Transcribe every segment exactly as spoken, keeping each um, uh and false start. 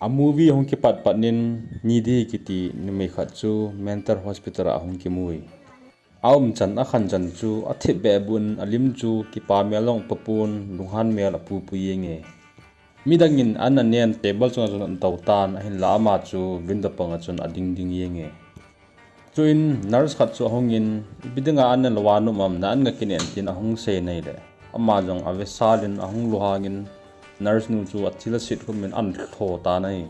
A movie hung kipat pat nin Needy kiti numei khat chu mental hospital a hung kimui. A um chan a khan chan chu a thip beh bun a lim chu kipa mel long papun lunghan mel a pupu yenge. Midangin an a nen table chunga chun an tau tan ahinla ama chu window panga chun a ding ding yenge. Chuin nurse khat chu ahungin, "Ipi dinga an na lova num am, na an nga kinen," tin ahung sei nei le. Ama jong a vesalin ahung luhangin nurse nu chu a thil a sit humin an tho ta nahi.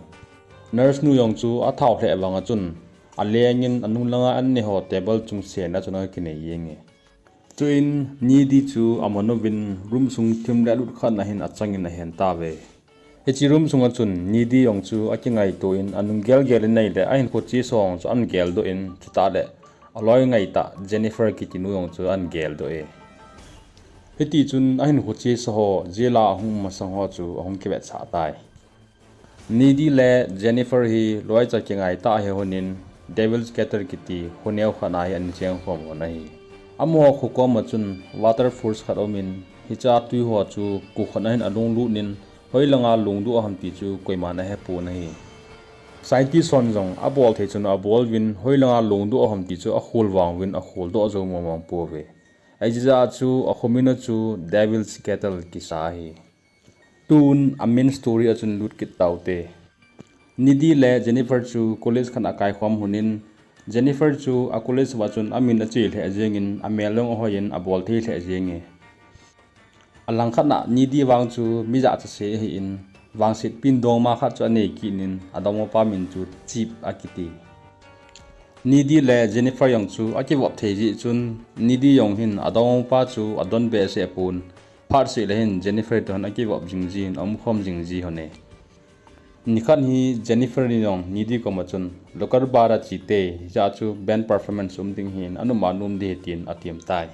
Nurse nu jong chu a thau hle vanga chun a lengin a nung langa an ne ho table chung sena chun a kinei yenge. Chuin Needy chu a manuvin room sung thim le lut khat na hin a changin a hen ta ve. Hichi room sunga chun Needy jong chu a kingaito in a nung gel gel in nei le a hin khuchi song chu an gel do in chuta le a loi ngai ta Jennifer kiti nu jong chu an gel do e. Hiti chun a hin khuchi sa ho jela a hung masang ho chu a hung kivet sa tai. Needy le Jennifer hi loicha kingai ta hi hunin Devil's Kettle kiti huneu khat na hi an cheng khom hun ahi. Amaho khu koma chun water force khat omin hicha tui ho chu ku khat na hin a lung lut nin hoilanga lungdu a ham ti chu koiman a hepon ahi. Scientist hon jong a bol thei chun a bol vin hoilanga lungdu a ham ti chu a khul vang vin a khul do jo mong mong po ve. Ai jija chu a khumina chu Devil's Kettle kisa ahi. Tun a main story a chun lut kit tau te. Needy le Jennifer chu college khat a kai khom hunin Jennifer chu a college va chun a min a che hle jengin a mel long a hoiyin a bol thei hle jenge. A lang khat na Needy vang chu mi ja cha se ahi in vangset pin dong ma khat chu a nei kinin a dong pa min chu Chip a kiti. Needy le Jennifer jong chu a kivop thei ji chun Needy jong hin a dong pa chu a don be se pun phat se le hin Jennifer to han a kivop jing ji in a um khom jing ji hone. Nikhat hi Jennifer ni jong Needy koma chun local bar a chi te ja chu band performance um ding hin a numa num di tin a tiam tai.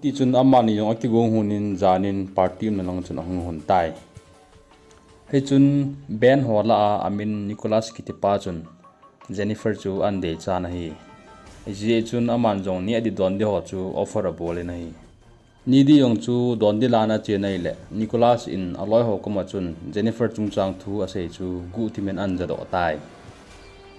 Ti chun amani jong a kigong hunin janin party umna lang chun a hung hun tai. Hei chun band ho la a amin Nicholas kiti pa chun Jennifer chu an dei chan ahi. Hijeh chun aman jong ni a di don di ho chu offer a bol in ahi. Needy jong chu don di lan a che nei le Nicholas in a loi ho koma chun Jennifer chungchang thu a sei chu guhthim in an ja doh tai.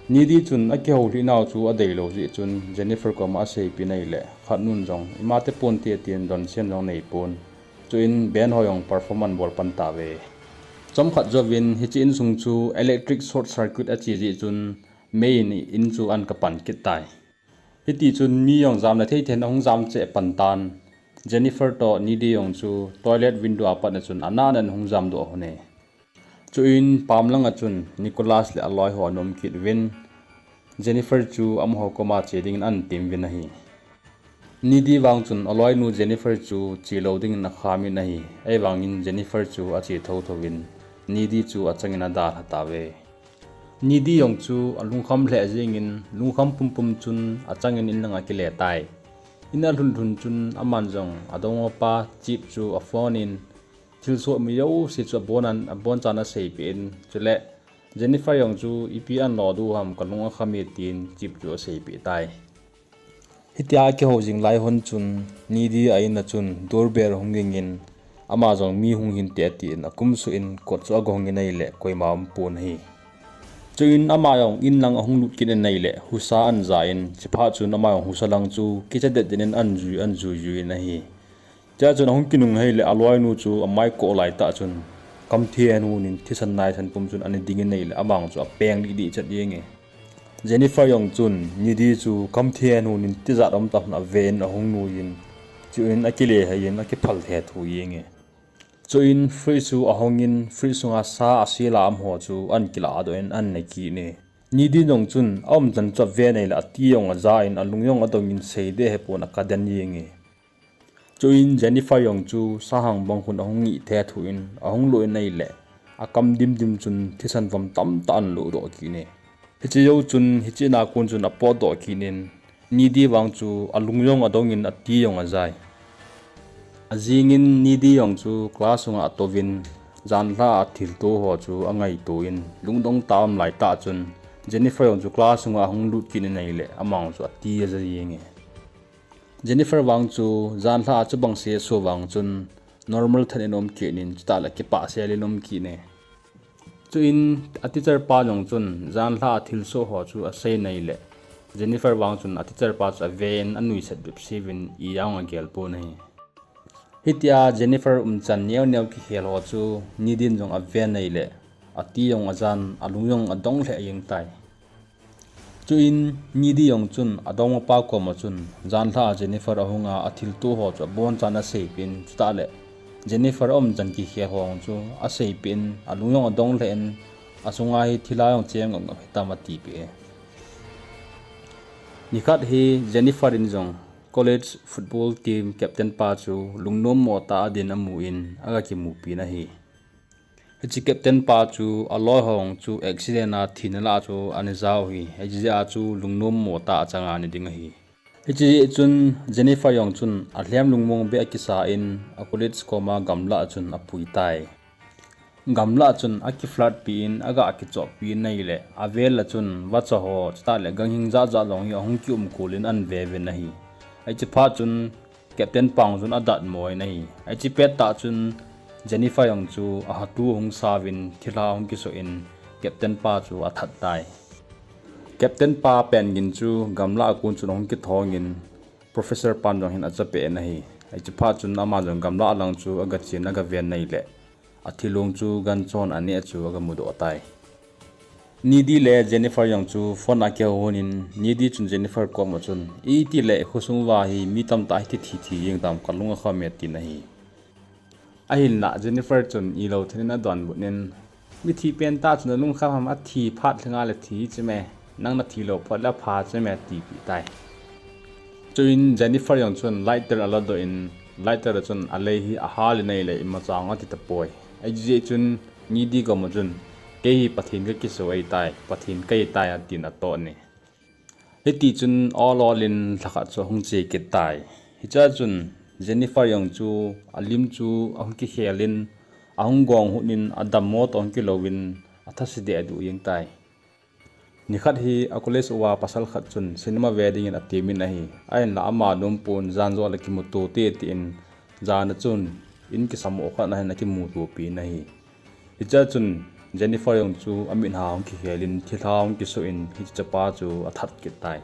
Needy chun a kihoulim nau chu a dei lo jeh chun Jennifer koma a seipi nei le khat nun jong ima te pon ti a tin don siam jong nei pon. Chuin band ho jong perform an bol pan ta ve. Chomkhat jouvin hichi insung chu electric short circuit a chi jeh chun mei in in chu an ka pan kit tai. Hiti chun mi jong jam le thei thei in a hung jam che pan tan. Jennifer to Needy jong chu toilet window a pat na chun a na nan hung jam doh hone. Chuin pam langa chun Nicholas le a loi ho an um kit vin Jennifer chu amaho koma che dingin an tim vin ahi. Needy vang chun a loinu Jennifer chu che lo dingin a kham in ahi. Ahivangin Jennifer chu a che tho tho vin Needy chu a changin a dalha ta ve. Needy jong chu a lungkham hle jingin lungkham pum pum chun a changin in langa kile tai. In a lhun lhun chun aman jong a dong pa Chip chu a phone in thil soh mi jouse chu a bon an, a bon chan a seipi in chule Jennifer jong chu ipi an lo du ham ka lung a kham e tin Chip chu a seipi tai. Hitia kihou jing lai hun chun Needy a in a chun doorbell hung gingin ama jong mi hung hinte atin a kum suh in kot chu a gong in ahile koima um pon ahi. Chuin ama jong in lang a hung lut kit in ahile husa an ja in chiphat chun ama jong husa lang chu kicha det den in an jui an jui jui in ahi. Tia chun a hung kinung ahile a loinu chu a mai koh lai tah chun kam thi hen hun in thisan naisan pum chun ani ding in ahile amang chu a peng dih dih chat jeng e. Jennifer jong chun Needy chu kam thi hen hun in tijat um tah hun a ve in a hung nui in chuin a kile hei in a kiphal the thu jeng e. Chuin fridge chu a hong in fridge sunga sa a sila am ho chu an kila doh in an ne kit e. Needy jong chun a um chan chu a ve nei le a ti jong a ja in a lung jong a dong in sei de he pon a ka den jeng e. Chuin Jennifer jong chu sahang bang hun a hung ngih the thu in a hung lo in ahile a kam dim dim chun thisan vom tam tah an lo doh kit e. Hichi jou chun hichi na kun chun a pot doh kit in Needy vang chu a lung jong a dong in a ti jong a jai. A jing in Needy jong chu class sunga a tou vin janhla a thil to ho chu a ngaito in lungdong tah a um lai tah chun Jennifer jong chu class sunga a hung lut kit in ahile amang chu a ti a ja jeng e. Jennifer vang chu janhla a chubang se so vang chun normal than in um kit in chutah le kipah sel in um kit e. Chuin a teacher pa jong chun janlha a thilsoh ho chu asei in ahile, Jennifer vang chun a teacher pa chu aven anuisat bep seuvin ijat jong agel pon ahi. Hitia Jennifer umchan neo neo kikhel ho chu Needy in jong aven ahile, ati jong ajan, alung jong adong lheh jeng tai. Chuin Needy jong chun adongmapa koma chun janlha a Jennifer ahunga athilto ho chu abonchan aseipeh in, chutah le Jennifer aumchan kikhel ho chu aseipeh in, alung jong adong lheh in, asunga hi thilha jong cheng ngap ngap hitam atipeh e. Nikhat hi Jennifer in jong college football team captain pa chu lungnom mo tah a adin amun aga kimupi in ahi. Hiche captain pa chu aloi ho chu accident a thina lah chu ana jao hi, hijeh a chu lungnom mo tah a chang a ana ding ahi. Hiche jeh chun Jennifer jong chun alhem lungmong beh akisa in a college koma gamlah a chun apui tai. Gamlah a chun aki flirt pi in aga kichohpi in ahile, avel a chun vacha ho, chutah le ganghing jat jat jong hi ahung kium kul in ana ve uvin ahi. Hiche phat chun captain pa jong chun adatmo in ahi. Hiche pettah chun Jennifer jong chu ahatu ahung sa uvin thilha ahung kisoh in captain pa chu athat tai. Captain pa pen gin chu gamlah a kon chun ahung kithong in professor pan jong hin achapeh in ahi. Hiche phat chun ama jong gamlah lang chu aga chen aga ven ahile, athilong chu ganchon aneh chu aga mudoh tai. Needy le Jennifer jong chu phone a kihou hon in, Needy chun Jennifer koma chun, iti le khosung uva hi mi tamtah hiti thi thi jeng tam, kalung akham e, atin ahi. Ahinlah Jennifer chun ilou tah in adonbut in, mithi pentah chu nalungkham ham, athi phat lhing a le thi chu me, nang nathi lou phat le apha chu me, atipeh tai. Chuin Jennifer jong chun lighter aladoh in, lighter a chun alei hi ahal in ahile imacha jong ati tapoi. Hijeh chun Needy koma chun, kei hi Pathen kakiso ahitai, Pathen kahitai, atin atoh in ahi. Hitichun ol ol in lhakhat chu ahung che kit tai. Hichea chun Jennifer jong chu alim chu ahung kikhel in, ahung gong hut in, adammo toh ahung kilou in, athase deh a aduh jeng tai. Nikhat hi a college uva pasal khat chun cinema ve dingin atemin ahi. Ahinlah ama nompon, jan joh le kimuto te, tin jan a chun in kisamo khat a hin akimutopi in ahi. Hichea chun Jennifer jong chu amit ha ahung kikhel in, thilha ahung kisoh in, hiche chapa chu athat kit tai.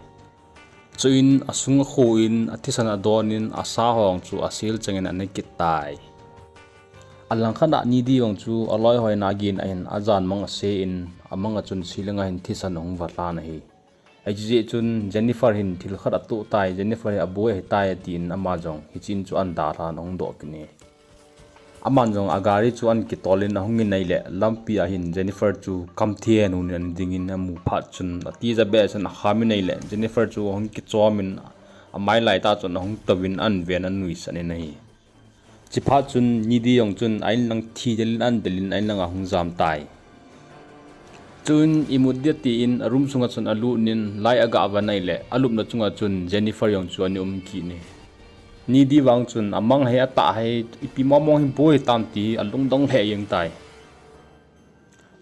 Chuin asung akhu in, athisan adon in, asa ho chu asel chengin ana kit tai. Alangkhat a Needy jong chu aloi ho in agin ahin, ajan mang ase in, amang a chun ceiling a hin thisan ahung valhan ahi. Hijeh chun Jennifer hin thil khat atoh tai, Jennifer hi aboi ahitai, atin ama jong hiche in chu ana dalhan ahung doh kit in ahi. Aman jong agari chu ana kitol in ahung in ahile, lampi a hin Jennifer chu kamthen hun in ana dingin amu phat chun atija behseh in akham in ahile, Jennifer chu ahung kichom in amai laitah chun ahung touvin ana ven anuisan in ahi. Chuphat chun Needy jong chun a inlang thi del in ana del in a inlang ahung jam tai. Chuin imut ding atin a room sunga chun alut in light aga van ahile, alupna chunga chun Jennifer jong chu ana um kit in ahi. Needy vang chun amang hi atah hi ipi mong mong hi boi hitam ti hi alungdong lheh jeng tai.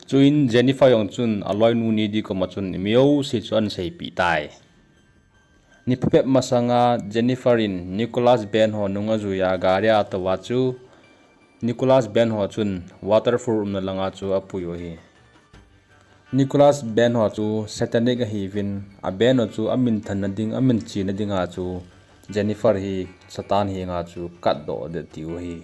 Chuin Jennifer jong chun aloinu Needy koma chun imajouse chu ana seipeh tai. Ni phabep masanga Jennifer in Nicholas Ben ho nung ajui a gari a atouva chu Nicholas Ben ho chun waterfall umna langa chu apui u ahi. Nicholas Ben ho chu satanic ahiuvin, a Ben ho chu aminthanna ding, aminchena dinga chu Jennifer hi Satan henga chu katdoh ding atiu ahi.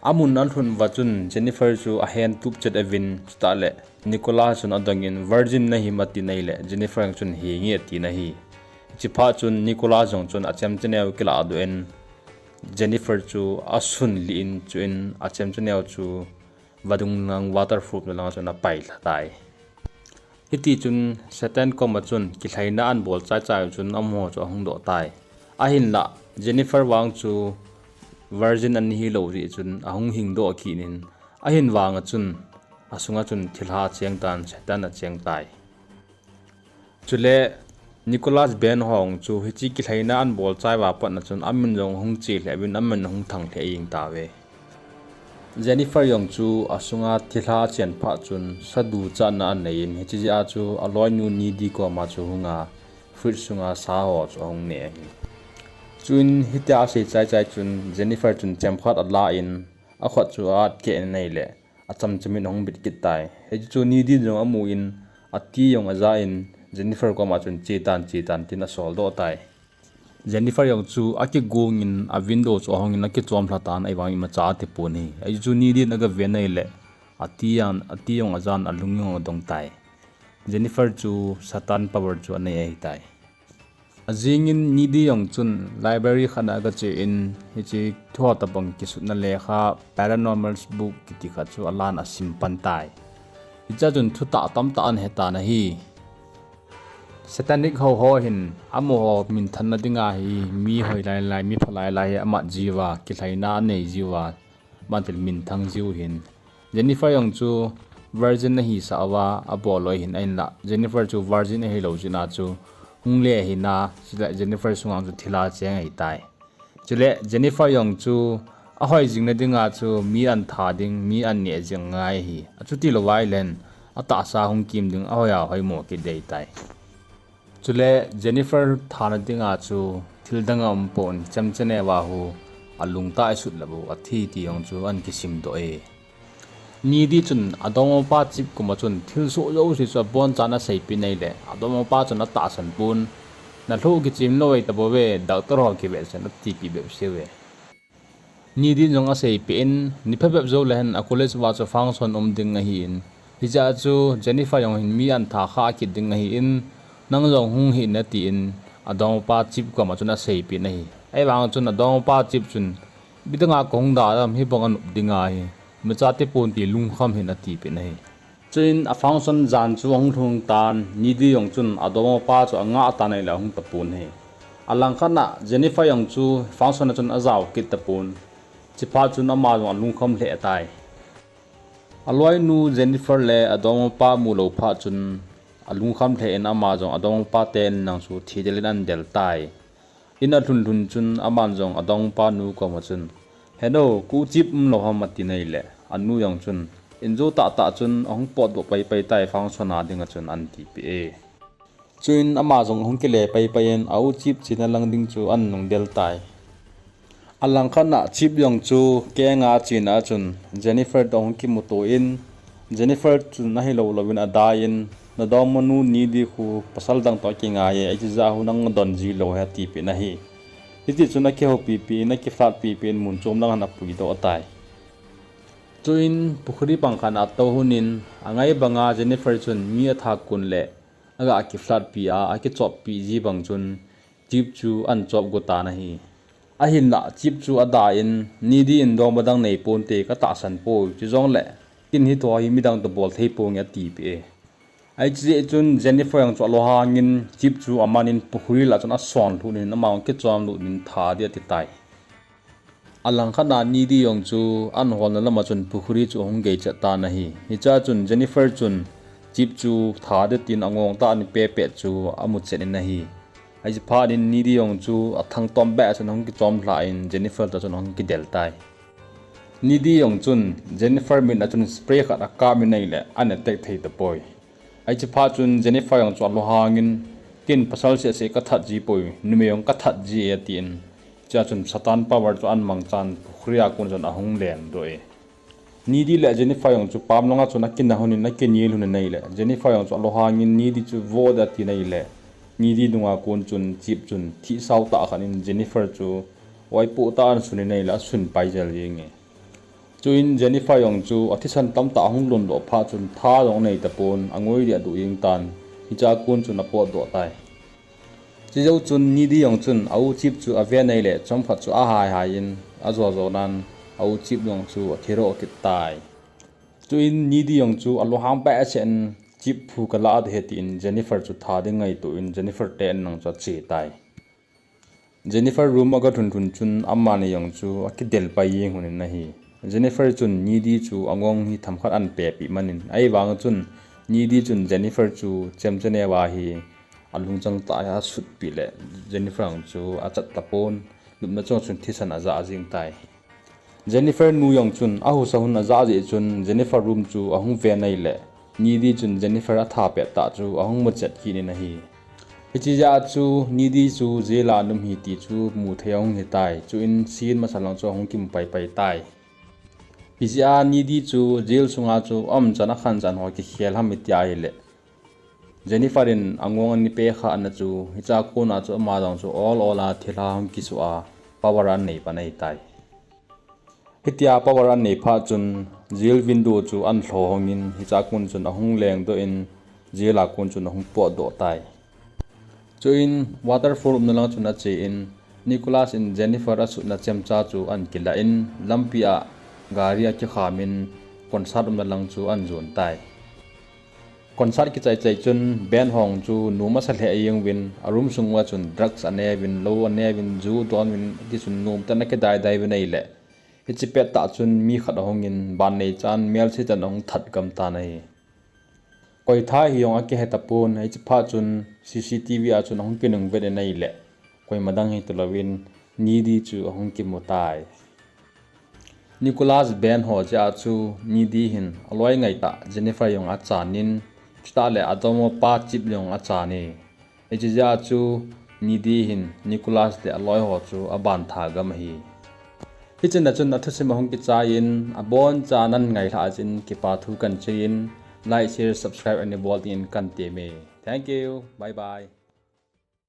Amun alhun uva chun Jennifer chu ahen tup chet uvin, chutah le Nicholas chun adongin virgin nahim atin ahile, Jennifer chun henge atin ahi. Chuphat chun Nicholas jong chun achemcha neo kilahdoh in, Jennifer chu asunlih in, chuin achemcha neo chu vadung lang waterfall na langa chun apailha tai. Hitichun Satan koma chun kilhaina ana bol chai chai u chun amaho chu ahung doh tai. Ahinlah Jennifer vang chu virgin ana hilou jeh chun ahung hingdoh kit in, ahin vanga chun asunga chun thilha acheng tan, Satan acheng tai. Chule Nicholas Ben ho chu hiche kilhaina ana bol chai uva patna chun amin jong ahung che lheh uvin, amin ahung thang lheh jeng tauve. Jennifer jong chu asunga thilha achen phat chun saduchatna anei in, hiche jeh a chu aloinu Needy koma chu ahunga fridge sunga sa ho chu ahung neh ahi. Chuin hitia asei chai chai chun Jennifer chun chemkhat alan, akhut chu a-at keh in ahile, achamcham in ahung bit kit tai. Hichu Needy jong amu in, ati jong aja in, Jennifer koma chun, "Che tan, che tan," tin asol doh tai. Jennifer jong chu akigong in, a window chu ahong in akichom lha tan, ahivang imacha ati pon ahi. Hichu Needy in aga ve in ahile, ati jong, ati jong ajan, alung jong adong tai. Jennifer chu Satan power chu anei ahitai. Ajing in Needy jong chun library khat a aga che in, hiche thuho tobang kisutna lekha, paranormal book kiti khat chu alan asim pan tai. Hichea chun thutah tamtah ana he tan ahi. Satanic ho ho hin amaho minthanna dinga hi mi hoi lai lai, mi pha lai lai hi amat jiuva, kilhaina anei jiuva, bantil minthang jiu hin. Jennifer jong chu virgin ahisah uva, abol loi hin ahinlah. Jennifer chu virgin ahilou jeh a chu hung le ahina, chule Jennifer sunga chu thilha cheng ahitai. Chule Jennifer jong chu ahoi jingna dinga chu mi an tha ding, mi an neh jing ngai ahi. Achuti lou vai len, atahsa hung kim ding, ahoi a hoimo kit dei tai. Chule Jennifer thana dinga chu thil dang aumpon, chemcha neo a hu alungtah a asut lou bou athi ti jong chu ana kisim doh e. Needy chun adongmapa Chip koma chun thilsoh jouse chu abonchan aseipeh in ahile, adongmapa chun atahsan pon, "Nalhoh kichem lou ahi tabouve, doctor ho kivetsah in," atipeh bep seuve. Needy jong aseipeh in, ni phabep jou le hen a college uva chu function um ding ahin, hichea chu Jennifer jong hin mi an tha kha kit ding ahin, nang jong hung hih in atin, adongmapa Chip koma chun aseipeh in ahi. Ahivang chun adongmapa Chip chun, "Ipi dinga kahung da ham, hibang anop dinga hi, imacha ati pon," ti lungkham hih in atipeh in ahi. Chuin a function jan chu ahung lhung tan, Needy jong chun adongmapa chu angah tan ahile ahung tapon ahi. Alangkhat a Jennifer jong chu function a chun ajao kit tapon. Chuphat chun ama jong alungkham lheh tai. Aloinu Jennifer le adongmapa mulou phat chun alungkham lheh in ama jong adongmapa ten lang chu thidel in ana del tai. In alhun lhun chun aman jong adongmapa nu koma chun, "Henu, ka u Chip umlou ham?" atin ahile, anu jong chun, "In jou tahtah chun ahung potdoh paipai tai, function a dinga chun," ana tipeh e. Chuin ama jong ahung kile paipai in a u Chip chena lang ding chu ana nung del tai. Alangkhat a Chip jong chu kenga chena a chun Jennifer toh ahung kimuto in, Jennifer chun ahilou louvin adai in, "Nadongmanu Needy khu pasal dang toh akingai e, hiche jeh a hu nang nadon ji lou ahi," atipeh in ahi. Hiti chun akihoupipi in, akiflatpipi in mun chom lang ana puidoh tai. Chuin pukhuri pang khat a atou lhon in, angai banga Jennifer chun mi atha kon le aga kiflatpi a, akichoppi ji bang chun Chip chu ana chop go tan ahi. Ahinlah Chip chu ada in, "Needy in dongma dang neiponte, katahsan poi, chujongle ken hitho hi midang toh bol thei ponge," atipeh e. Hiche jeh chun Jennifer jong chu alunghang in Chip chu aman in pukhuri lah chun asonlut in, ama jong kichomlut in tha ding ati tai. Alangkhat a Needy jong chu ana holna lama chun pukhuri chu ahung geichat tan ahi. Hichea chun Jennifer chun Chip chu tha ding tin angong tah in apeh pet chu amuchet in ahi. Hiche phat in Needy jong chu athangtom beh a chun ahung kichom lha in Jennifer toh chun ahung kidel tai. Needy jong chun Jennifer mit a chun spray khat akap in ahile ana attack thei tapoi. Hiche phat chun Jennifer jong chu alunghang in, "Ken pasal seh seh kathat ji poi, numei jong kathat ji e," atin. Chua chun Satan power chu ana mangchan pukhuri a kon chun ahung lendoh e. Needy le Jennifer jong chu pam langa chun akina lhon in, akinel lhon in ahile, Jennifer jong chu alunghang in Needy chu vo ding atin ahile, Needy nunga kon chun Chip chun thihsao tah khat in Jennifer chu vaipoh tah a ana sun in ahile, asun pai jel jenge. Chuin Jennifer jong chu athisan tamtah ahung londoh phat chun tha jong anei tapon, angoi ding aduh jeng tan, hichea kon chun apotdoh tai. Chujou chun Needy jong chun a u Chip chu ave in ahile, chomkhat chu ahai hai in, ajo jo nan a u Chip jong chu athi roh kit tai. Chuin Needy jong chu alunghang behseh in, "Chip phu kalah ding ahi," tin Jennifer chu tha ding ngaito in Jennifer te an lang chu ache tai. Jennifer room aga lhun lhun chun amani jong chu akidel pai jeng lhon in ahi. Jennifer chun Needy chu angong hi themkhat ana pehpeh man in, ahivang chun Needy chun Jennifer chu chemcha neo a hi alungchang tah a asutpeh le Jennifer jong chu achat tapon, lupna chunga chun thisan ajah jeng tai. Jennifer nu jong chun ahusa hun ajah jeh chun Jennifer room chu ahung ve in ahile, Needy chun Jennifer atha pet tah chu ahung muchet kit in ahi. Hiche jeh a chu Needy chu jail a ana um ahi ti chu mu thei ahung hi tai. Chuin scene masa lang chu ahung kimu pai pai tai. Ijeh a Needy chu jail sunga chu aumchan akhanchan ho kikhel ham iti ahile, Jennifer in angong ani pe kha ana chu, hichea kona chu ama jong chu ol ol a thilha hung kisu a, power anei pan ahitai. Hitia power anei phat chun jail window chu anlho hongin, hichea kon chun ahung lengdoh in jail a kon chun ahung potdoh tai. Chuin waterfall umna lang chun ache in, Nicholas in Jennifer asutna chemcha chu ahin kilah in, lampi a gari akikham in, concert umna lang chu ahin jon tai. Concert kichai chai chun band ho chu nom asa lheh jeng uvin, a room sung uva chun drugs aneuvin, lou aneuvin, ju adon uvin, hiti chun nom tah in akidai dai uvin ahile, hiche pettah chun mi khat ahungin, ban neichan melse chan ahung that gam tan ahi. Koi tha hi jong akihe tapon, hiche phat chun C C T V a chun ahung kinung vet in ahile, koima dang hita louvin Needy chu ahung kimu tai. Nicholas band ho jeh a chu Needy hin aloi ngaitah Jennifer jong achan in, chutah le adomo pa Chip jong achan e. Hiche jeh a chu Needy hin Nicholas le aloi ho chu aban tha gam ahi. Hichea chun athusim ahung kichai in, aboncha nahin ngailhah jeh in kipa thu kahin seiyin, like, share, subscribe ana bol dingin kahin temme. Thank you. Bye bye.